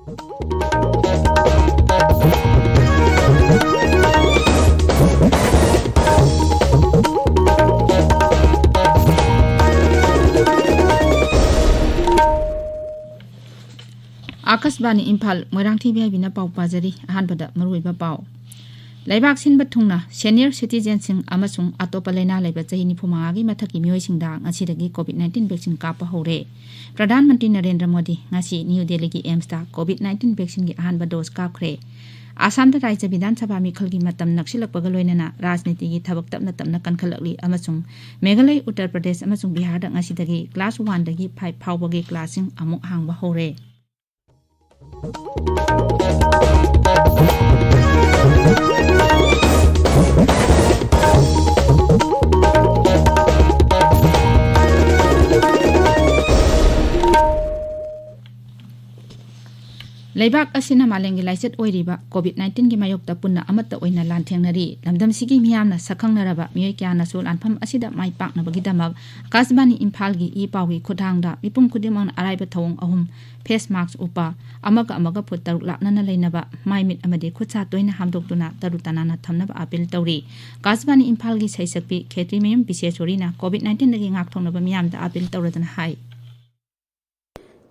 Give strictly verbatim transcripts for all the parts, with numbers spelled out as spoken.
ꯑꯥꯀꯥꯁꯕꯥꯅꯤ Imphal, Moirangthem V ꯑꯥꯏ ꯕꯤꯅ ꯄꯥꯎ ꯄꯥꯖꯔꯤ꯫ ꯑꯍꯥꯟꯕꯗ ꯃꯔꯨꯑꯣꯏꯕ ꯄꯥꯎ꯫ ꯂꯩꯕꯥꯛ ꯁꯤꯟꯕ ꯊꯨꯡꯅ ꯁꯦꯅꯤꯌꯔ ꯁꯤꯇꯤꯖꯦꯟꯁꯤꯡ ꯑꯃꯁꯨꯡ ꯑꯇꯣꯞꯄ ꯂꯥꯏꯅꯥ ꯂꯩꯕ ꯆꯍꯤ ꯅꯤꯐꯨ ꯃꯉꯥꯒꯤ ꯃꯊꯛꯀꯤ ꯃꯤꯑꯣꯏꯁꯤꯡꯗ ꯉꯁꯤꯗꯒꯤ ꯀꯣꯚꯤꯗ ꯅꯥꯏꯟꯇꯤꯟ ꯚꯦꯛꯁꯤꯟ ꯀꯥꯞꯄ ꯍꯧꯔꯦ꯫ ꯄ꯭ꯔꯙꯥꯟ ꯃꯟꯇ꯭ꯔꯤ ꯅꯔꯦꯟꯗ꯭ꯔ ꯃꯣꯗꯤ ꯉꯁꯤ ꯅ꯭ꯌꯨ ꯗꯦꯜꯂꯤꯒꯤ ꯑꯦꯝꯁꯇ ꯀꯣꯚꯤꯗ ꯅꯥꯏꯟꯇꯤꯟ ꯚꯦꯛꯁꯤꯟꯒꯤ ꯑꯍꯥꯟꯕ ꯗꯣꯁ ꯀꯥꯞꯈ꯭ꯔꯦ꯫ ꯑꯁꯥꯝꯗ ꯔꯥꯖ꯭ꯌ ꯕꯤꯙꯥꯟ ꯁꯚꯥ ꯃꯤꯈꯜꯒꯤ ꯃꯇꯝ ꯅꯛꯁꯤꯜꯂꯛꯄꯒ ꯂꯣꯏꯅꯅ ꯔꯥꯖꯅꯤꯇꯤꯒꯤ ꯊꯕꯛ ꯇꯞꯅ ꯇꯞꯅ ꯀꯟꯈꯠꯂꯛꯂꯤ ꯑꯃꯁꯨꯡ ꯃꯦꯘꯥꯂꯌ, ꯎꯠꯇꯔ ꯄ꯭ꯔꯗꯦꯁ ꯑꯃꯁꯨꯡ ꯕꯤꯍꯥꯔꯗ ꯉꯁꯤꯗꯒꯤ ꯀ꯭ꯂꯥꯁ ꯋꯥꯟꯗꯒꯤ ꯐꯥꯏꯚ ꯐꯥꯎꯕꯒꯤ ꯀ꯭ꯂꯥꯁꯁꯤꯡ ꯑꯃꯨꯛ ꯍꯥꯡꯕ ꯍꯧꯔꯦ꯫ ꯂꯩꯕꯥꯛ ꯑꯁꯤꯅ ꯃꯥꯂꯦꯝꯒꯤ ꯂꯥꯏꯆꯠ ꯑꯣꯏꯔꯤꯕ ꯀꯣꯚꯤꯗ ꯅꯥꯏꯟꯇꯤꯟꯒꯤ ꯃꯥꯌꯣꯛꯇ ꯄꯨꯟꯅ ꯑꯃꯠꯇ ꯑꯣꯏꯅ ꯂꯥꯟꯊꯦꯡꯅꯔꯤ꯫ ꯂꯝꯗꯝꯁꯤꯒꯤ ꯃꯤꯌꯥꯝꯅ ꯁꯛꯈꯪꯅꯔꯕ ꯃꯤꯑꯣꯏ ꯀꯌꯥꯅꯁꯨ ꯂꯥꯟꯐꯝ ꯑꯁꯤꯗ ꯃꯥꯏ ꯄꯥꯛꯅꯕꯒꯤꯗꯃꯛ ꯑꯀꯥꯁꯕꯥꯅꯤ ꯏꯝꯐꯥꯜꯒꯤ ꯏ ꯄꯥꯎꯒꯤ ꯈꯨꯠꯊꯥꯡꯗ ꯃꯤꯄꯨꯝ ꯈꯨꯗꯤꯡꯃꯛꯅ ꯑꯔꯥꯏꯕ ꯊꯧꯑꯣꯡ ꯑꯍꯨꯝ, ꯐꯦꯁ ꯃꯥꯛꯁ ꯎꯞꯄ, ꯑꯃꯒ ꯑꯃꯒ ꯐꯨꯠ ꯇꯔꯨꯛ ꯂꯥꯞꯅꯅ ꯂꯩꯅꯕ, ꯃꯥꯏ ꯃꯤꯠ ꯑꯃꯗꯤ ꯈꯨꯠ ꯁꯥ ꯇꯣꯏꯅ ꯍꯥꯝꯗꯣꯛꯇꯨꯅ ꯇꯔꯨ ꯇꯅꯥꯟꯅ ꯊꯝꯅꯕ ꯑꯥꯄꯤꯜ ꯇꯧꯔꯤ꯫ ꯑꯀꯥꯁꯕꯥꯅꯤ ꯏꯝꯐꯥꯜꯒꯤ ꯁꯩꯁꯛꯄꯤ ꯈꯦꯇ꯭ꯔꯤꯃꯌꯨꯝ ꯕꯤꯁꯦꯁꯣꯔꯤꯅ ꯀꯣꯚꯤꯗ ꯅꯥꯏꯟꯇꯤꯟꯗꯒꯤ ꯉꯥꯛꯊꯣꯛꯅꯕ ꯃꯤꯌꯥꯝꯗ ꯑꯥꯄꯤꯜ ꯇꯧꯔꯗꯨꯅ ꯍꯥꯏ꯫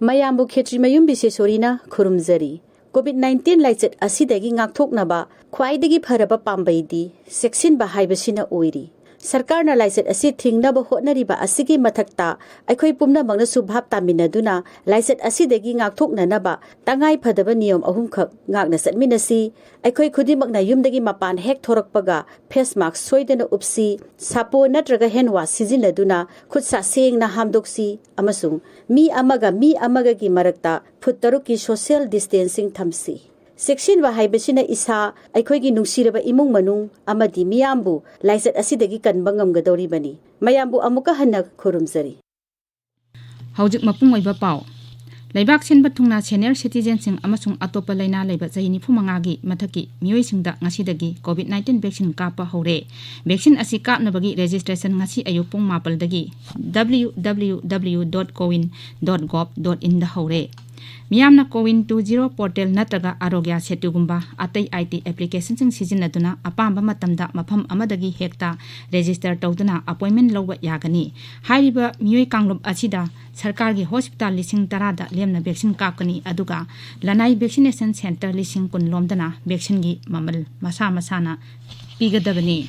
ꯃꯌꯥꯝꯕꯨ ꯈꯦꯇ꯭ꯔꯤꯃꯌꯨꯝ ꯕꯤꯁꯦꯁꯣꯔꯤꯅ ꯈꯨꯔꯨꯝꯖꯔꯤ꯫ ꯀꯣꯚꯤꯗ ꯅꯥꯏꯟꯇꯤꯟ ꯂꯥꯏꯆꯠ ꯑꯁꯤꯗꯒꯤ ꯉꯥꯛꯊꯣꯛꯅꯕ ꯈ꯭ꯋꯥꯏꯗꯒꯤ ꯐꯔꯕ ꯄꯥꯝꯕꯩꯗꯤ ꯆꯦꯛꯁꯤꯟꯕ ꯍꯥꯏꯕꯁꯤꯅ ꯑꯣꯏꯔꯤ꯫ ꯁꯔꯀꯥꯔꯅ ꯂꯥꯏꯆꯠ ꯑꯁꯤ ꯊꯤꯡꯅꯕ ꯍꯣꯠꯅꯔꯤꯕ ꯑꯁꯤꯒꯤ ꯃꯊꯛꯇ, ꯑꯩꯈꯣꯏ ꯄꯨꯝꯅꯃꯛꯅꯁꯨ ꯚꯥꯞ ꯇꯥꯃꯤꯟꯅꯗꯨꯅ ꯂꯥꯏꯆꯠ ꯑꯁꯤꯗꯒꯤ ꯉꯥꯛꯊꯣꯛꯅꯅꯕ ꯇꯉꯥꯏ ꯐꯗꯕ ꯅꯤꯌꯣꯝ ꯑꯍꯨꯝꯈꯛ ꯉꯥꯛꯅ ꯆꯠꯃꯤꯟꯅꯁꯤ꯫ ꯑꯩꯈꯣꯏ ꯈꯨꯗꯤꯡꯃꯛꯅ ꯌꯨꯝꯗꯒꯤ ꯃꯄꯥꯟ ꯍꯦꯛ ꯊꯣꯔꯛꯄꯒ ꯐꯦꯁ ꯃꯥꯛꯁ ꯁꯣꯏꯗꯅ ꯎꯞꯁꯤ, ꯁꯥꯄꯣꯟ ꯅꯠꯇ꯭ꯔꯒ ꯍꯦꯟ ꯋꯥꯁ ꯁꯤꯖꯤꯟꯅꯗꯨꯅ ꯈꯨꯠ ꯁꯥ ꯁꯦꯡꯅ ꯍꯥꯝꯗꯣꯛꯁꯤ ꯑꯃꯁꯨꯡ ꯃꯤ ꯑꯃꯒ ꯃꯤ ꯑꯃꯒꯒꯤ ꯃꯔꯛꯇ ꯐꯨꯠ ꯇꯔꯨꯛꯀꯤ ꯁꯣꯁꯤꯌꯦꯜ ꯗꯤꯁꯇꯦꯟꯁꯤꯡ ꯊꯝꯁꯤ꯫ ꯆꯦꯛꯁꯤꯟꯕ ꯍꯥꯏꯕꯁꯤꯅ ꯏꯁꯥ, ꯑꯩꯈꯣꯏꯒꯤ ꯅꯨꯡꯁꯤꯔꯕ ꯏꯃꯨꯡ ꯃꯅꯨꯡ ꯑꯃꯗꯤ ꯃꯤꯌꯥꯝꯕꯨ ꯂꯥꯏꯆꯠ ꯑꯁꯤꯗꯒꯤ ꯀꯟꯕ ꯉꯝꯒꯗꯧꯔꯤꯕꯅꯤ꯫ ꯃꯌꯥꯝꯕꯨ ꯑꯃꯨꯛꯀ ꯍꯟꯅ ꯈꯨꯔꯨꯝꯖꯔꯤ꯫ ꯍꯧꯖꯤꯛ ꯃꯄꯨꯡ ꯑꯣꯏꯕ ꯄꯥꯎ꯫ ꯂꯩꯕꯥꯛ ꯁꯤꯟꯕ ꯊꯨꯡꯅ ꯁꯦꯅꯤꯌꯔ ꯁꯤꯇꯤꯖꯦꯟꯁꯤꯡ ꯑꯃꯁꯨꯡ ꯑꯇꯣꯞꯄ ꯂꯥꯏꯅꯥ ꯂꯩꯕ ꯆꯍꯤ ꯅꯤꯐꯨ ꯃꯉꯥꯒꯤ ꯃꯊꯛꯀꯤ ꯃꯤꯑꯣꯏꯁꯤꯡꯗ ꯉꯁꯤꯗꯒꯤ ꯀꯣꯚꯤꯗ ꯅꯥꯏꯟꯇꯤꯟ ꯚꯦꯛꯁꯤꯟ ꯀꯥꯞꯄ ꯍꯧꯔꯦ꯫ ꯚꯦꯛꯁꯤꯟ ꯑꯁꯤ ꯀꯥꯞꯅꯕꯒꯤ ꯔꯦꯖꯤꯁꯇ꯭ꯔꯦꯁꯟ ꯉꯁꯤ ꯑꯌꯨꯛ ꯄꯨꯡ ꯃꯥꯄꯜꯗꯒꯤ W W W dot cowin dot gov dot in ꯗ ꯍꯧꯔꯦ꯫ ꯃꯤꯌꯥꯝꯅ ꯀꯣꯋꯤꯟ ꯇꯨ ꯖꯤꯔꯣ ꯄꯣꯔꯇꯦꯜ ꯅꯠꯇ꯭ꯔꯒ ꯑꯥꯔꯣꯒ꯭ꯌ ꯁꯦꯇꯨꯒꯨꯝꯕ ꯑꯇꯩ ꯑꯥꯏ ꯇꯤ ꯑꯦꯄ꯭ꯂꯤꯀꯦꯁꯟꯁꯤꯡ ꯁꯤꯖꯤꯟꯅꯗꯨꯅ ꯑꯄꯥꯝꯕ ꯃꯇꯝꯗ ꯃꯐꯝ ꯑꯃꯗꯒꯤ ꯍꯦꯛꯇ ꯔꯦꯖꯤꯁꯇꯔ ꯇꯧꯗꯨꯅ ꯑꯄꯣꯏꯟꯃꯦꯟ ꯂꯧꯕ ꯌꯥꯒꯅꯤ꯫ ꯍꯥꯏꯔꯤꯕ ꯃꯤꯑꯣꯏ ꯀꯥꯡꯂꯨꯞ ꯑꯁꯤꯗ ꯁꯔꯀꯥꯔꯒꯤ ꯍꯣꯁꯄꯤꯇꯥꯜ ꯂꯤꯁꯤꯡ ꯇꯔꯥꯗ ꯂꯦꯝꯅ ꯚꯦꯛꯁꯤꯟ ꯀꯥꯞꯀꯅꯤ, ꯑꯗꯨꯒ ꯂꯅꯥꯏ ꯚꯦꯛꯁꯤꯅꯦꯁꯟ ꯁꯦꯟꯇꯔ ꯂꯤꯁꯤꯡ ꯀꯨꯟ ꯂꯣꯝꯗꯅ ꯚꯦꯛꯁꯤꯟꯒꯤ ꯃꯃꯜ ꯃꯁꯥ ꯃꯁꯥꯅ ꯄꯤꯒꯗꯕꯅꯤ꯫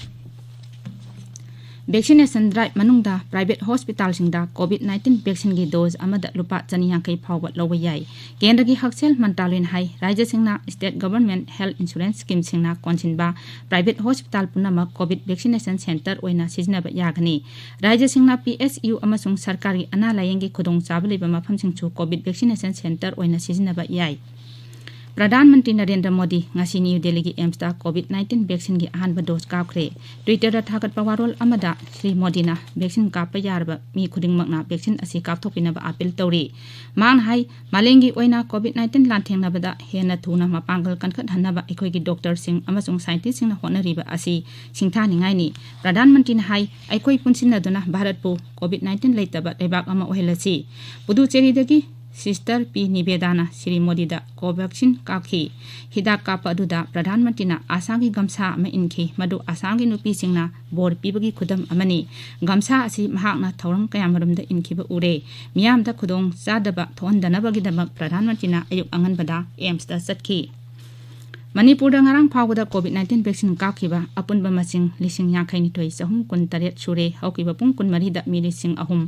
ꯚꯦꯛꯁꯤꯅꯦꯁꯟ ꯗ꯭ꯔꯥꯏꯚ ꯃꯅꯨꯡꯗ ꯄ꯭ꯔꯥꯏꯚꯦꯠ ꯍꯣꯁꯄꯤꯇꯥꯜꯁꯤꯡꯗ ꯀꯣꯚꯤꯗ ꯅꯥꯏꯟꯇꯤꯟ ꯚꯦꯛꯁꯤꯟꯒꯤ ꯗꯣꯖ ꯑꯃꯗ ꯂꯨꯄꯥ ꯆꯅꯤ ꯌꯥꯡꯈꯩ ꯐꯥꯎꯕ ꯂꯧꯕ ꯌꯥꯏ꯫ ꯀꯦꯟꯗ꯭ꯔꯒꯤ ꯍꯛꯁꯦꯜ ꯃꯟꯇ꯭ꯔꯥꯂꯌꯅ ꯍꯥꯏ, ꯔꯥꯖ꯭ꯌꯁꯤꯡꯅ ꯁ꯭ꯇꯦꯠ ꯒꯚꯔꯟꯃꯦꯟꯠ ꯍꯦꯜꯊ ꯏꯟꯁꯨꯔꯦꯟꯁ ꯁ꯭ꯀꯤꯝꯁꯤꯡꯅ ꯀꯣꯟꯁꯤꯟꯕ ꯄ꯭ꯔꯥꯏꯚꯦꯠ ꯍꯣꯁꯄꯤꯇꯥꯜ ꯄꯨꯝꯅꯃꯛ ꯀꯣꯚꯤꯗ ꯚꯦꯛꯁꯤꯅꯦꯁꯟ ꯁꯦꯟꯇꯔ ꯑꯣꯏꯅ ꯁꯤꯖꯤꯟꯅꯕ ꯌꯥꯒꯅꯤ꯫ ꯔꯥꯖ꯭ꯌꯁꯤꯡꯅ ꯄꯤ ꯑꯦꯆ ꯌꯨ ꯑꯃꯁꯨꯡ ꯁꯔꯀꯥꯔꯒꯤ ꯑꯅꯥ ꯂꯥꯌꯦꯡꯒꯤ ꯈꯨꯗꯣꯡꯆꯥꯕ ꯂꯩꯕ ꯃꯐꯝꯁꯤꯡꯁꯨ ꯀꯣꯚꯤꯗ ꯚꯦꯛꯁꯤꯅꯦꯁꯟ ꯁꯦꯟꯇꯔ ꯑꯣꯏꯅ ꯁꯤꯖꯤꯟꯅꯕ ꯌꯥꯏ꯫ ꯄ꯭ꯔꯙꯥꯟ ꯃꯟꯇ꯭ꯔꯤ ꯅꯔꯦꯟꯗ꯭ꯔ ꯃꯣꯗꯤ ꯉꯁꯤ ꯅ꯭ꯌꯨ ꯗꯦꯜꯂꯤꯒꯤ ꯑꯦꯝꯁꯇ ꯀꯣꯚꯤꯗ ꯅꯥꯏꯟꯇꯤꯟ ꯚꯦꯛꯁꯤꯟꯒꯤ ꯑꯍꯥꯟꯕ ꯗꯣꯖ ꯀꯥꯞꯈ꯭ꯔꯦ꯫ ꯇ꯭ꯋꯤꯇꯔꯗ ꯊꯥꯒꯠꯄ ꯋꯥꯔꯣꯜ ꯑꯃꯗ ꯁ꯭ꯔꯤ ꯃꯣꯗꯤꯅ ꯚꯦꯛꯁꯤꯟ ꯀꯥꯞꯄ ꯌꯥꯔꯕ ꯃꯤ ꯈꯨꯗꯤꯡꯃꯛꯅ ꯚꯦꯛꯁꯤꯟ ꯑꯁꯤ ꯀꯥꯞꯊꯣꯛꯄꯤꯅꯕ ꯑꯥꯄꯤꯜ ꯇꯧꯔꯤ꯫ ꯃꯍꯥꯛꯅ ꯍꯥꯏ, ꯃꯥꯂꯦꯝꯒꯤ ꯑꯣꯏꯅ ꯀꯣꯚꯤꯗ ꯅꯥꯏꯟꯇꯤꯟ ꯂꯥꯟꯊꯦꯡꯅꯕꯗ ꯍꯦꯟꯅ ꯊꯨꯅ ꯃꯄꯥꯡꯒꯜ ꯀꯟꯈꯠꯍꯟꯅꯕ ꯑꯩꯈꯣꯏꯒꯤ ꯗꯣꯛꯇꯔꯁꯤꯡ ꯑꯃꯁꯨꯡ ꯁꯥꯏꯟꯇꯤꯁꯁꯤꯡꯅ ꯍꯣꯠꯅꯔꯤꯕ ꯑꯁꯤ ꯁꯤꯡꯊꯥꯅꯤꯡꯉꯥꯏꯅꯤ꯫ ꯄ꯭ꯔꯙꯥꯟ ꯃꯟꯇ꯭ꯔꯤꯅ ꯍꯥꯏ, ꯑꯩꯈꯣꯏ ꯄꯨꯟꯁꯤꯟꯅꯗꯨꯅ ꯚꯥꯔꯠꯄꯨ ꯀꯣꯚꯤꯗ ꯅꯥꯏꯟꯇꯤꯟ ꯂꯩꯇꯕ ꯂꯩꯕꯥꯛ ꯑꯃ ꯑꯣꯏꯍꯜꯂꯁꯤ꯫ ꯄꯨꯗꯨꯆꯦꯔꯤꯗꯒꯤ ꯁꯤꯁꯇꯔ ꯄꯤ ꯅꯤꯕꯦꯗꯥꯅ ꯁ꯭ꯔꯤ ꯃꯣꯗꯤꯗ ꯀꯣꯚꯦꯛꯁꯤꯟ ꯀꯥꯞꯈꯤ꯫ ꯍꯤꯗꯥꯛ ꯀꯥꯞꯄ ꯑꯗꯨꯗ ꯄ꯭ꯔꯙꯥꯟ ꯃꯟꯇ꯭ꯔꯤꯅ ꯑꯁꯥꯒꯤ ꯒꯝꯁꯥ ꯑꯃ ꯏꯟꯈꯤ, ꯃꯗꯨ ꯑꯁꯥꯒꯤ ꯅꯨꯄꯤꯁꯤꯡꯅ ꯕꯣꯔ ꯄꯤꯕꯒꯤ ꯈꯨꯗꯝ ꯑꯃꯅꯤ꯫ ꯒꯝꯁꯥ ꯑꯁꯤ ꯃꯍꯥꯛꯅ ꯊꯧꯔꯝ ꯀꯌꯥꯃꯔꯨꯝꯗ ꯏꯟꯈꯤꯕ ꯎꯔꯦ꯫ ꯃꯤꯌꯥꯝꯗ ꯈꯨꯗꯣꯡ ꯆꯥꯗꯕ ꯊꯣꯛꯍꯟꯗꯅꯕꯒꯤꯗꯃꯛ ꯄ꯭ꯔꯙꯥꯟ ꯃꯟꯇ꯭ꯔꯤꯅ ꯑꯌꯨꯛ ꯑꯉꯟꯕꯗ ꯑꯦꯝꯁꯇ ꯆꯠꯈꯤ꯫ ꯃꯅꯤꯄꯨꯔꯗ ꯉꯔꯥꯡ ꯐꯥꯎꯕꯗ ꯀꯣꯚꯤꯗ ꯅꯥꯏꯟꯇꯤꯟ ꯚꯦꯛꯁꯤꯟ ꯀꯥꯞꯈꯤꯕ ꯑꯄꯨꯟꯕ ꯃꯁꯤꯡ ꯂꯤꯁꯤꯡ ꯌꯥꯡꯈꯩ ꯅꯤꯊꯣꯏ ꯆꯍꯨꯝ ꯀꯨꯟ ꯇꯔꯦꯠ ꯁꯨꯔꯦ꯫ ꯍꯧꯈꯤꯕ ꯄꯨꯡ ꯀꯨꯟꯃꯔꯤꯗ ꯃꯤ ꯂꯤꯁꯤꯡ ꯑꯍꯨꯝ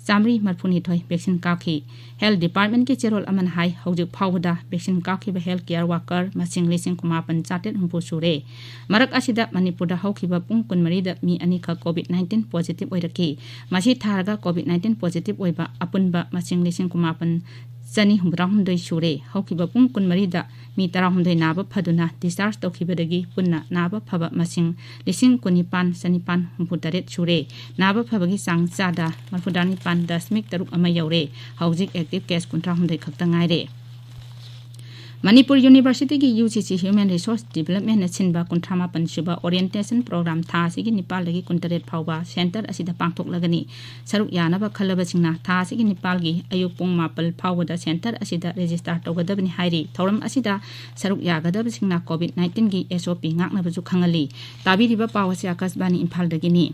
ꯆꯥꯃꯔꯤ ꯃꯔꯤꯐꯨꯅꯤꯊꯣꯏ ꯚꯦꯛꯁꯤꯟ ꯀꯥꯞꯈꯤ꯫ ꯍꯦꯜꯊ ꯗꯤꯄꯥꯔꯠꯃꯦꯟꯠꯀꯤ ꯆꯦꯔꯣꯜ ꯑꯃꯅ ꯍꯥꯏ, ꯍꯧꯖꯤꯛ ꯐꯥꯎꯕꯗ ꯚꯦꯛꯁꯤꯟ ꯀꯥꯞꯈꯤꯕ ꯍꯦꯜꯊ ꯀꯦꯌꯔ ꯋꯥꯀꯔ ꯃꯁꯤꯡ ꯂꯤꯁꯤꯡ ꯀꯨꯟꯃꯥꯄꯟ ꯆꯥꯇ꯭ꯔꯦꯠ ꯍꯨꯝꯐꯨ ꯁꯨꯔꯦ꯫ ꯃꯔꯛ ꯑꯁꯤꯗ ꯃꯅꯤꯄꯨꯔꯗ ꯍꯧꯈꯤꯕ ꯄꯨꯡ ꯀꯨꯟꯃꯔꯤꯗ ꯃꯤ ꯑꯅꯤꯈꯛ ꯀꯣꯚꯤꯗ ꯅꯥꯏꯟꯇꯤꯟ ꯄꯣꯖꯤꯇꯤꯚ ꯑꯣꯏꯔꯛꯈꯤ꯫ ꯃꯁꯤ ꯊꯥꯔꯒ ꯀꯣꯚꯤꯗ ꯅꯥꯏꯟꯇꯤꯟ ꯄꯣꯖꯤꯇꯤꯚ ꯑꯣꯏꯕ ꯑꯄꯨꯟꯕ ꯃꯁꯤꯡ ꯂꯤꯁꯤꯡ ꯀꯨꯟꯃꯥꯄꯟ ꯆꯅꯤ ꯍꯨꯝꯐꯨꯇꯔꯥꯍꯨꯝꯗꯣꯏ ꯁꯨꯔꯦ꯫ ꯍꯧꯈꯤꯕ ꯄꯨꯡ ꯀꯨꯟꯃꯔꯤꯗ ꯃꯤ ꯇꯔꯥꯍꯨꯝꯗꯣꯏ ꯅꯥꯕ ꯐꯗꯨꯅ ꯗꯤꯁꯆꯥꯔꯖ ꯇꯧꯈꯤꯕꯗꯒꯤ ꯄꯨꯟꯅ ꯅꯥꯕ ꯐꯕ ꯃꯁꯤꯡ ꯂꯤꯁꯤꯡ ꯀꯨꯟꯅꯤꯄꯥꯟ ꯆꯅꯤꯄꯥꯟ ꯍꯨꯝꯐꯨꯇꯔꯦꯠ ꯁꯨꯔꯦ꯫ ꯅꯥꯕ ꯐꯕꯒꯤ ꯆꯥꯡ ꯆꯥꯗ ꯃꯔꯤꯐꯨꯇꯔꯥꯅꯤꯄꯥꯟ ꯗꯁꯃꯤꯛ ꯇꯔꯨꯛ ꯑꯃ ꯌꯧꯔꯦ꯫ ꯍꯧꯖꯤꯛ ꯑꯦꯛꯇꯤꯚ ꯀꯦꯁ ꯀꯨꯟꯊ꯭ꯔꯥꯍꯨꯝꯗꯣꯏ ꯈꯛꯇ ꯉꯥꯏꯔꯦ꯫ ꯃꯅꯤꯄꯨꯔ ꯌꯨꯅꯤꯚꯔꯁꯤꯇꯤꯒꯤ U G C Human Resource Developmentꯅ ꯁꯤꯟꯕ ꯀꯨꯟꯊ꯭ꯔꯥ ꯃꯥꯄꯟ ꯁꯨꯕ Orientation Program ꯊꯥ ꯑꯁꯤꯒꯤ ꯅꯤꯄꯥꯜꯗꯒꯤ ꯀꯨꯟꯇꯔꯦꯠ ꯐꯥꯎꯕ ꯁꯦꯟꯇꯔ ꯑꯁꯤꯗ ꯄꯥꯡꯊꯣꯛꯂꯒꯅꯤ꯫ ꯁꯔꯨꯛ ꯌꯥꯅꯕ ꯈꯜꯂꯕꯁꯤꯡꯅ ꯊꯥ ꯑꯁꯤꯒꯤ ꯅꯤꯄꯥꯜꯒꯤ ꯑꯌꯨꯛ ꯄꯨꯡ ꯃꯥꯄꯜ ꯐꯥꯎꯕꯗ ꯁꯦꯟꯇꯔ ꯑꯁꯤꯗ ꯔꯦꯖꯤꯁꯇꯥꯔ ꯇꯧꯒꯗꯕꯅꯤ ꯍꯥꯏꯔꯤ꯫ ꯊꯧꯔꯝ ꯑꯁꯤꯗ ꯁꯔꯨꯛ ꯌꯥꯒꯗꯕꯁꯤꯡꯅ ꯀꯣꯚꯤꯗ ꯅꯥꯏꯟꯇꯤꯟꯒꯤ ꯑꯦꯁ ꯑꯣ ꯄꯤ ꯉꯥꯛꯅꯕꯁꯨ ꯈꯪꯍꯜꯂꯤ꯫ ꯇꯥꯕꯤꯔꯤꯕ ꯄꯥꯎ ꯑꯁꯤ ꯑꯥꯀꯥꯁꯕꯥꯅꯤ ꯏꯝꯐꯥꯜꯗꯒꯤꯅꯤ꯫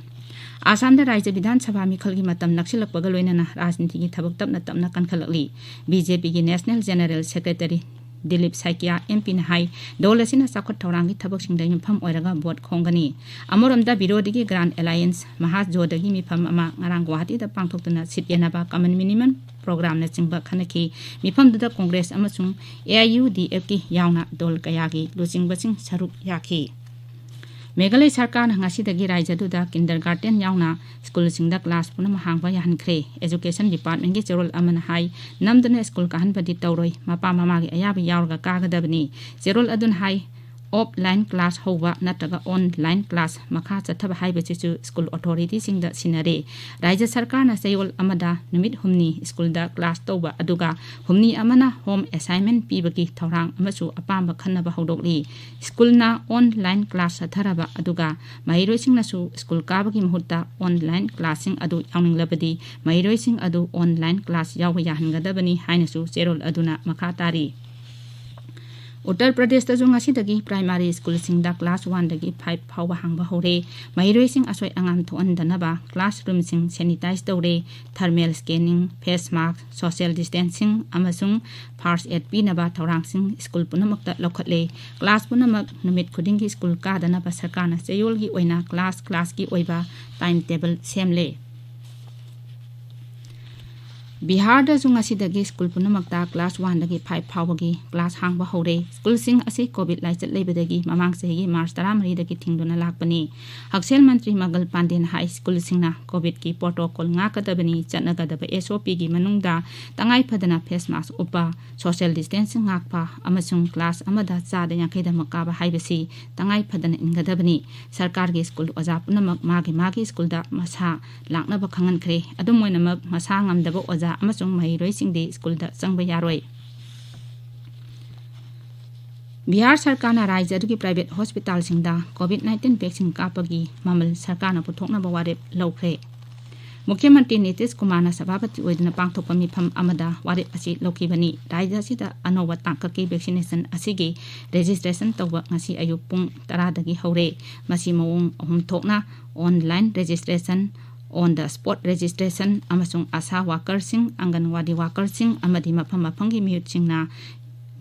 ꯑꯁꯥꯝꯗ ꯔꯥꯖ꯭ꯌ ꯕꯤꯙꯥꯟ ꯁꯚꯥ ꯃꯤꯈꯜꯒꯤ ꯃꯇꯝ ꯅꯛꯁꯤꯜꯂꯛꯄꯒ ꯂꯣꯏꯅꯅ ꯔꯥꯖꯅꯤꯇꯤꯒꯤ ꯊꯕꯛ ꯇꯞꯅ ꯇꯞꯅ ꯀꯟꯈꯠꯂꯛꯂꯤ꯫ ꯕꯤ ꯖꯦ ꯄꯤꯒꯤ National General Secretary Dilip Saikia M ꯄꯤꯅ ꯍꯥꯏ, ꯗꯣꯜ ꯑꯁꯤꯅ ꯆꯥꯎꯈꯠ ꯊꯧꯔꯥꯡꯒꯤ ꯊꯕꯛꯁꯤꯡꯗ ꯌꯨꯝꯐꯝ ꯑꯣꯏꯔꯒ ꯚꯣꯠ ꯈꯣꯝꯒꯅꯤ꯫ ꯑꯃꯔꯣꯝꯗ ꯕꯤꯔꯣꯙꯤꯒꯤ Grand Alliance ꯃꯍꯥꯖꯣꯗꯒꯤ ꯃꯤꯐꯝ ꯑꯃ ꯉꯔꯥꯡ ꯒꯨꯋꯥꯍꯥꯇꯤꯗ ꯄꯥꯡꯊꯣꯛꯇꯨꯅ ꯁꯤꯠ ꯌꯦꯟꯅꯕ, common minimum programꯅꯆꯤꯡꯕ ꯈꯟꯅꯈꯤ꯫ ꯃꯤꯐꯝꯗꯨꯗ ꯀꯣꯡꯒ꯭ꯔꯦꯁ ꯑꯃꯁꯨꯡ ꯑꯦ ꯑꯥꯏ ꯌꯨ ꯗꯤ ꯑꯦꯐꯀꯤ ꯌꯥꯎꯅ ꯗꯣꯜ ꯀꯌꯥꯒꯤ ꯂꯨꯆꯤꯡꯕꯁꯤꯡ ꯁꯔꯨꯛ ꯌꯥꯈꯤ꯫ ꯃꯦꯘꯥꯂꯌ ꯁꯔꯀꯥꯔꯅ ꯉꯁꯤꯗꯒꯤ ꯔꯥꯖ꯭ꯌꯗꯨꯗ kindergarten ꯌꯥꯎꯅ ꯁ꯭ꯀꯨꯜꯁꯤꯡꯗ ꯀ꯭ꯂꯥꯁ ꯄꯨꯝꯅꯃꯛ ꯍꯥꯡꯕ ꯌꯥꯍꯟꯈ꯭ꯔꯦ꯫ Education Departmentꯀꯤ ꯆꯦꯔꯣꯜ ꯑꯃꯅ ꯍꯥꯏ, ꯅꯝꯗꯨꯅ ꯁ꯭ꯀꯨꯜ ꯀꯥꯍꯟꯕꯗꯤ ꯇꯧꯔꯣꯏ, ꯃꯄꯥ ꯃꯃꯥꯒꯤ ꯑꯌꯥꯕ ꯌꯥꯎꯔꯒ ꯀꯥꯒꯗꯕꯅꯤ꯫ ꯆꯦꯔꯣꯜ ꯑꯗꯨꯅ ꯍꯥꯏ, ꯑꯣꯐꯂꯥꯏꯟ ꯀ꯭ꯂꯥꯁ ꯍꯧꯕ ꯅꯠꯇ꯭ꯔꯒ ꯑꯣꯟꯂꯥꯏꯟ ꯀ꯭ꯂꯥꯁ ꯃꯈꯥ ꯆꯠꯊꯕ ꯍꯥꯏꯕꯁꯤꯁꯨ ꯁ꯭ꯀꯨꯜ ꯑꯣꯊꯣꯔꯤꯇꯤꯁꯤꯡꯗ ꯁꯤꯟꯅꯔꯦ꯫ ꯔꯥꯖ꯭ꯌ ꯁꯔꯀꯥꯔꯅ ꯆꯌꯣꯜ ꯑꯃꯗ ꯅꯨꯃꯤꯠ ꯍꯨꯝꯅꯤ ꯁ꯭ꯀꯨꯜꯗ ꯀ꯭ꯂꯥꯁ ꯇꯧꯕ, ꯑꯗꯨꯒ ꯍꯨꯝꯅꯤ ꯑꯃꯅ home assignment ꯄꯤꯕꯒꯤ ꯊꯧꯔꯥꯡ ꯑꯃꯁꯨ ꯑꯄꯥꯝꯕ ꯈꯟꯅꯕ ꯍꯧꯗꯣꯛꯂꯤ꯫ ꯁ꯭ꯀꯨꯜꯅ ꯑꯣꯟꯂꯥꯏꯟ ꯀ꯭ꯂꯥꯁ ꯆꯠꯊꯔꯕ, ꯑꯗꯨꯒ ꯃꯍꯩꯔꯣꯏꯁꯤꯡꯅꯁꯨ ꯁ꯭ꯀꯨꯜ ꯀꯥꯕꯒꯤ ꯃꯍꯨꯠꯇ ꯑꯣꯟꯂꯥꯏꯟ ꯀ꯭ꯂꯥꯁꯁꯤꯡ ꯑꯗꯨ ꯌꯥꯎꯅꯤꯡꯂꯕꯗꯤ ꯃꯍꯩꯔꯣꯏꯁꯤꯡ ꯑꯗꯨ ꯑꯣꯟꯂꯥꯏꯟ ꯀ꯭ꯂꯥꯁ ꯌꯥꯎꯕ ꯌꯥꯍꯟꯒꯗꯕꯅꯤ ꯍꯥꯏꯅꯁꯨ ꯆꯦꯔꯣꯜ ꯑꯗꯨꯅ ꯃꯈꯥ ꯇꯥꯔꯤ꯫ ꯎꯠꯇꯔ ꯄ꯭ꯔꯗꯦꯁꯇꯁꯨ ꯉꯁꯤꯗꯒꯤ ꯄ꯭ꯔꯥꯏꯃꯥꯔꯤ ꯁ꯭ꯀꯨꯜꯁꯤꯡꯗ ꯀ꯭ꯂꯥꯁ ꯋꯥꯟꯗꯒꯤ ꯐꯥꯏꯚ ꯐꯥꯎꯕ ꯍꯥꯡꯕ ꯍꯧꯔꯦ꯫ ꯃꯍꯩꯔꯣꯏꯁꯤꯡ ꯑꯁꯣꯏ ꯑꯉꯥꯝ ꯊꯣꯛꯍꯟꯗꯅꯕ ꯀ꯭ꯂꯥꯁꯔꯨꯝꯁꯤꯡ ꯁꯦꯅꯤꯇꯥꯏꯖ ꯇꯧꯔꯦ, ꯊꯔꯃꯦꯜ ꯁ꯭ꯀꯦꯅꯤꯡ, ꯐꯦꯁ ꯃꯥꯁꯛ, ꯁꯣꯁꯤꯌꯦꯜ ꯗꯤꯁꯇꯦꯟꯁꯤꯡ ꯑꯃꯁꯨꯡ ꯐꯥꯔꯁ ꯑꯦꯗ ꯄꯤꯅꯕ ꯊꯧꯔꯥꯡꯁꯤꯡ ꯁ꯭ꯀꯨꯜ ꯄꯨꯝꯅꯃꯛꯇ ꯂꯧꯈꯠꯂꯦ꯫ ꯀ꯭ꯂꯥꯁ ꯄꯨꯝꯅꯃꯛ ꯅꯨꯃꯤꯠ ꯈꯨꯗꯤꯡꯒꯤ ꯁ꯭ꯀꯨꯜ ꯀꯥꯗꯅꯕ ꯁꯔꯀꯥꯔꯅ ꯆꯌꯣꯜꯒꯤ ꯑꯣꯏꯅ ꯀ꯭ꯂꯥꯁ ꯀ꯭ꯂꯥꯁꯀꯤ ꯑꯣꯏꯕ ꯇꯥꯏꯝ ꯇꯦꯕꯜ ꯁꯦꯝꯂꯦ꯫ ꯕꯤꯍꯥꯔꯗꯁꯨ ꯉꯁꯤꯗꯒꯤ ꯁ꯭ꯀꯨꯜ ꯄꯨꯝꯅꯃꯛꯇ ꯀ꯭ꯂꯥꯁ ꯋꯥꯟꯗꯒꯤ ꯐꯥꯏꯚ ꯐꯥꯎꯕꯒꯤ ꯀ꯭ꯂꯥꯁ ꯍꯥꯡꯕ ꯍꯧꯔꯦ꯫ ꯁ꯭ꯀꯨꯜꯁꯤꯡ ꯑꯁꯤ ꯀꯣꯚꯤꯗ ꯂꯥꯏꯆꯠ ꯂꯩꯕꯗꯒꯤ ꯃꯃꯥꯡ ꯆꯍꯤꯒꯤ ꯃꯥꯔꯆ ꯇꯔꯥꯃꯔꯤꯗꯒꯤ ꯊꯤꯡꯗꯨꯅ ꯂꯥꯛꯄꯅꯤ꯫ ꯍꯛꯁꯦꯜ ꯃꯟꯇ꯭ꯔꯤ ꯃꯪꯒꯜ ꯄꯥꯟꯗꯦꯅ ꯍꯥꯏ, ꯁ꯭ꯀꯨꯜꯁꯤꯡꯅ ꯀꯣꯚꯤꯗꯀꯤ ꯄ꯭ꯔꯣꯇꯣꯀꯣꯜ ꯉꯥꯛꯀꯗꯕꯅꯤ, ꯆꯠꯅꯒꯗꯕ ꯑꯦꯁ ꯑꯣ ꯄꯤꯒꯤ ꯃꯅꯨꯡꯗ ꯇꯉꯥꯏ ꯐꯗꯅ ꯐꯦꯁ ꯃꯥꯁꯛ ꯎꯞꯄ, ꯁꯣꯁꯤꯌꯦꯜ ꯗꯤꯁꯇꯦꯟꯁꯤꯡ ꯉꯥꯛꯄ ꯑꯃꯁꯨꯡ ꯀ꯭ꯂꯥꯁ ꯑꯃꯗ ꯆꯥꯗ ꯌꯥꯡꯈꯩꯗꯃꯛ ꯀꯥꯕ ꯍꯥꯏꯕꯁꯤ ꯇꯉꯥꯏ ꯐꯗꯅ ꯏꯟꯒꯗꯕꯅꯤ꯫ ꯁꯔꯀꯥꯔꯒꯤ ꯁ꯭ꯀꯨꯜ ꯑꯣꯖꯥ ꯄꯨꯝꯅꯃꯛ ꯃꯥꯒꯤ ꯃꯥꯒꯤ ꯁ꯭ꯀꯨꯜꯗ ꯃꯁꯥ ꯂꯥꯛꯅꯕ ꯈꯪꯍꯟꯈ꯭ꯔꯦ꯫ ꯑꯗꯨꯝ ꯑꯣꯏꯅꯃꯛ, ꯃꯁꯥ ꯉꯝꯗꯕ ꯑꯣꯖꯥ ꯑꯃꯁꯨꯡ ꯃꯍꯩꯔꯣꯏꯁꯤꯡꯗꯤ ꯁ꯭ꯀꯨꯜꯗ ꯆꯪꯕ ꯌꯥꯔꯣꯏ꯫ ꯕꯤꯍꯥꯔ ꯁꯔꯀꯥꯔꯅ ꯔꯥꯖ꯭ꯌ ꯑꯗꯨꯒꯤ private hospitalꯁꯤꯡꯗ COVID nineteen vaccine ꯀꯥꯞꯄꯒꯤ ꯃꯃꯜ ꯁꯔꯀꯥꯔꯅ ꯄꯨꯊꯣꯛꯅꯕ ꯋꯥꯔꯦꯞ ꯂꯧꯈ꯭ꯔꯦ꯫ ꯃꯨꯈ꯭ꯌ ꯃꯟꯇ꯭ꯔꯤ ꯅꯤꯇꯤꯁ ꯀꯨꯃꯥꯔꯅ ꯁꯚꯥꯄꯇꯤ ꯑꯣꯏꯗꯨꯅ ꯄꯥꯡꯊꯣꯛꯄ ꯃꯤꯐꯝ ꯑꯃꯗ ꯋꯥꯔꯦꯞ ꯑꯁꯤ ꯂꯧꯈꯤꯕꯅꯤ꯫ ꯔꯥꯖ꯭ꯌ ꯑꯁꯤꯗ ꯑꯅꯧꯕ ꯇꯥꯡꯀꯛꯀꯤ vaccination ꯑꯁꯤꯒꯤ registration ꯇꯧꯕ ꯉꯁꯤ ꯑꯌꯨꯛ ꯄꯨꯡ ꯇꯔꯥꯗꯒꯤ ꯍꯧꯔꯦ꯫ ꯃꯁꯤ ꯃꯑꯣꯡ ꯑꯍꯨꯝ ꯊꯣꯛꯅ, online registration, on the spot registration ꯑꯃꯁꯨꯡ ASHA workerꯁꯤꯡ, ꯑꯪꯒꯟꯋꯥꯗꯤ workerꯁꯤꯡ ꯑꯃꯗꯤ ꯃꯐꯝ ꯃꯐꯝꯒꯤ ꯃꯤꯍꯨꯠꯁꯤꯡꯅ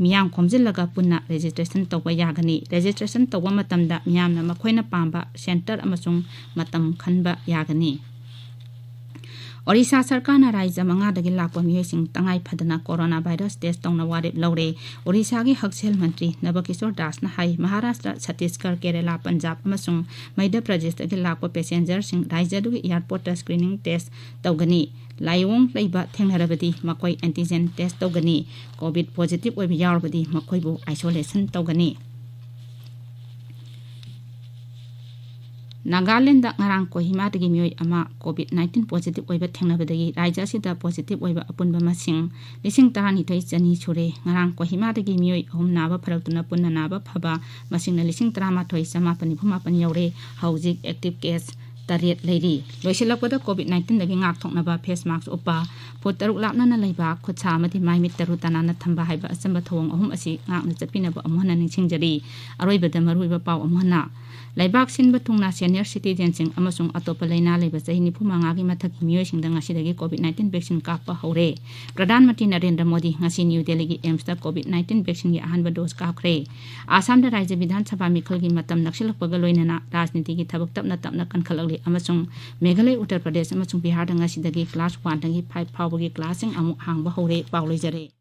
ꯃꯤꯌꯥꯝ ꯈꯣꯝꯖꯤꯜꯂꯒ ꯄꯨꯟꯅ registration ꯇꯧꯕ ꯌꯥꯒꯅꯤ꯫ Registration ꯇꯧꯕ ꯃꯇꯝꯗ ꯃꯤꯌꯥꯝꯅ ꯃꯈꯣꯏꯅ ꯄꯥꯝꯕ centre ꯑꯃꯁꯨꯡ ꯃꯇꯝ ꯈꯟꯕ ꯌꯥꯒꯅꯤ꯫ ꯑꯣꯔꯤꯁꯥ ꯁꯔꯀꯥꯔꯅ ꯔꯥꯖ꯭ꯌ ꯃꯉꯥꯗꯒꯤ ꯂꯥꯛꯄ ꯃꯤꯑꯣꯏꯁꯤꯡ ꯇꯉꯥꯏ ꯐꯗꯅ corona virus test ꯇꯧꯅ ꯋꯥꯔꯦꯞ ꯂꯧꯔꯦ꯫ ꯑꯣꯔꯤꯁꯥꯒꯤ ꯍꯛꯁꯦꯜ ꯃꯟꯇ꯭ꯔꯤ ꯅꯕꯀꯤꯁꯣꯔ ꯗꯥꯁꯅ ꯍꯥꯏ, ꯃꯍꯥꯔꯥꯁꯇ꯭ꯔ, ꯆꯇꯤꯁꯒꯔ, ꯀꯦꯔꯦꯂꯥ, ꯄꯟꯖꯥꯕ ꯑꯃꯁꯨꯡ ꯃꯙ꯭ꯌ ꯄ꯭ꯔꯗꯦꯁꯇꯒꯤ ꯂꯥꯛꯄ passengerꯁꯤꯡ ꯔꯥꯖ꯭ꯌ ꯑꯗꯨꯒꯤ airportꯇ screening test ꯇꯧꯒꯅꯤ꯫ ꯂꯥꯏꯑꯣꯡ ꯂꯩꯕ ꯊꯦꯡꯅꯔꯕꯗꯤ ꯃꯈꯣꯏ antigen test ꯇꯧꯒꯅꯤ꯫ COVID positive ꯑꯣꯏꯕ ꯌꯥꯎꯔꯕꯗꯤ ꯃꯈꯣꯏꯕꯨ isolation ꯇꯧꯒꯅꯤ꯫ ꯅꯥꯒꯥꯂꯦꯟꯗ ꯉꯔꯥꯡ ꯀꯣꯍꯤꯃꯥꯗꯒꯤ ꯃꯤꯑꯣꯏ ꯑꯃ COVID nineteen positive ꯑꯣꯏꯕ ꯊꯦꯡꯅꯕꯗꯒꯤ ꯔꯥꯖ꯭ꯌ ꯑꯁꯤꯗ positive ꯑꯣꯏꯕ ꯑꯄꯨꯟꯕ ꯃꯁꯤꯡ ꯂꯤꯁꯤꯡ ꯇꯔꯥꯅꯤꯊꯣꯏ ꯆꯅꯤ ꯁꯨꯔꯦ꯫ ꯉꯔꯥꯡ ꯀꯣꯍꯤꯃꯥꯗꯒꯤ ꯃꯤꯑꯣꯏ ꯑꯍꯨꯝ ꯅꯥꯕ ꯐꯔꯛꯇꯨꯅ ꯄꯨꯟꯅ ꯅꯥꯕ ꯐꯕ ꯃꯁꯤꯡꯅ ꯂꯤꯁꯤꯡ ꯇꯔꯥꯃꯥꯊꯣꯏ ꯆꯃꯥꯄꯟ ꯅꯤꯐꯨ ꯃꯥꯄꯟ ꯌꯧꯔꯦ꯫ ꯍꯧꯖꯤꯛ active case ꯇꯔꯦꯠ ꯂꯩꯔꯤ꯫ ꯂꯣꯏꯁꯤꯜꯂꯛꯄꯗ, COVID nineteenꯗꯒꯤ ꯉꯥꯛꯊꯣꯛꯅꯕ face mask ꯎꯞꯄ, ꯐꯨꯠ ꯇꯔꯨꯛ ꯂꯥꯞꯅꯅ ꯂꯩꯕ, ꯈꯨꯠ ꯁꯥ ꯑꯃꯗꯤ ꯃꯥꯏ ꯃꯤꯠ ꯇꯔꯨ ꯇꯅꯥꯟꯅ ꯊꯝꯕ ꯍꯥꯏꯕ ꯑꯆꯝꯕ ꯊꯧꯑꯣꯡ ꯑꯍꯨꯝ ꯑꯁꯤ ꯉꯥꯛꯅ ꯆꯠꯄꯤꯅꯕ ꯑꯃꯨꯛ ꯍꯟꯅ ꯅꯤꯡꯁꯤꯡꯖꯔꯤ꯫ ꯑꯔꯣꯏꯕꯗ ꯃꯔꯨꯑꯣꯏꯕ ꯄꯥꯎ ꯑꯃꯨꯛ ꯍꯟꯅ꯫ ꯂꯩꯕꯥꯛ ꯁꯤꯟꯕ ꯊꯨꯡꯅ senior citizenꯁꯤꯡ ꯑꯃꯁꯨꯡ ꯑꯇꯣꯞꯄ ꯂꯩꯅꯥ ꯂꯩꯕ ꯆꯍꯤ ꯅꯤꯐꯨ ꯃꯉꯥꯒꯤ ꯃꯊꯛꯀꯤ ꯃꯤꯑꯣꯏꯁꯤꯡꯗ ꯉꯁꯤꯗꯒꯤ COVID nineteen vaccine ꯀꯥꯞꯄ ꯍꯧꯔꯦ꯫ ꯄ꯭ꯔꯙꯥꯟ ꯃꯟꯇ꯭ꯔꯤ ꯅꯔꯦꯟꯗ꯭ꯔ ꯃꯣꯗꯤ ꯉꯁꯤ ꯅ꯭ꯌꯨ ꯗꯦꯜꯂꯤꯒꯤ AIIMSꯇ COVID nineteen vaccineꯒꯤ ꯑꯍꯥꯟꯕ dose ꯀꯥꯞꯈ꯭ꯔꯦ꯫ ꯑꯁꯥꯝꯗ ꯔꯥꯖ꯭ꯌ ꯕꯤꯙꯥꯟ ꯁꯚꯥ ꯃꯤꯈꯜꯒꯤ ꯃꯇꯝ ꯅꯛꯁꯤꯜꯂꯛꯄꯒ ꯂꯣꯏꯅꯅ ꯔꯥꯖꯅꯤꯇꯤꯒꯤ ꯊꯕꯛ ꯇꯞꯅ ꯇꯞꯅ ꯀꯟꯈꯠꯂꯛꯂꯤ ꯑꯃꯁꯨꯡ ꯃꯦꯘꯥꯂꯌ, ꯎꯠꯇꯔ ꯄ꯭ꯔꯗꯦꯁ ꯑꯃꯁꯨꯡ ꯕꯤꯍꯥꯔꯗ ꯉꯁꯤꯗꯒꯤ class oneꯗꯒꯤ five ꯐꯥꯎꯕꯒꯤ classꯁꯤꯡ ꯑꯃꯨꯛ ꯍꯥꯡꯕ ꯍꯧꯔꯦ꯫ ꯄꯥꯎ ꯂꯣꯏꯖꯔꯦ꯫